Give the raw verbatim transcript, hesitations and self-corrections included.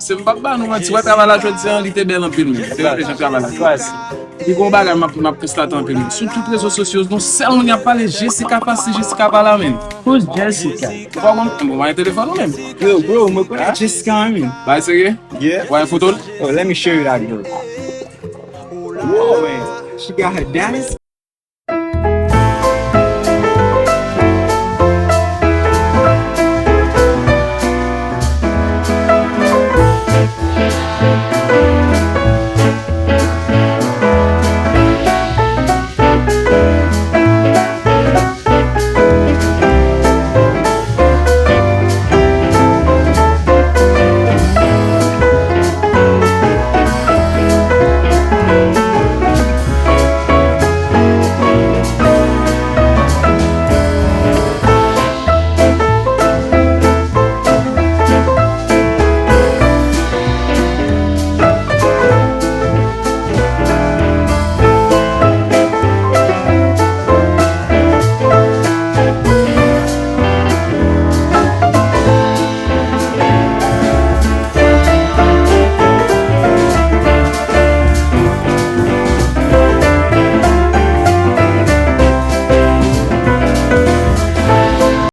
Se m p ap ba nou manti, wè travay la jodi an, li te bèl anpil menm. Te renmen jan travay la jodi. Li gon bagay m ap, m ap konstate anpil menm. Sou tout rezo sosyo, gon sèl moun y ap pale, Jessica Fassi, Jessica pa la menm. Who's Jessica? Ou pa konn, bon, mwen telefòn ou menm. Yo, bro, mwen konnen Jessica, I mean. Bay serye? Yeah. Wè foto l? Oh, let me show you that girl. Oh, man. She got her daddy's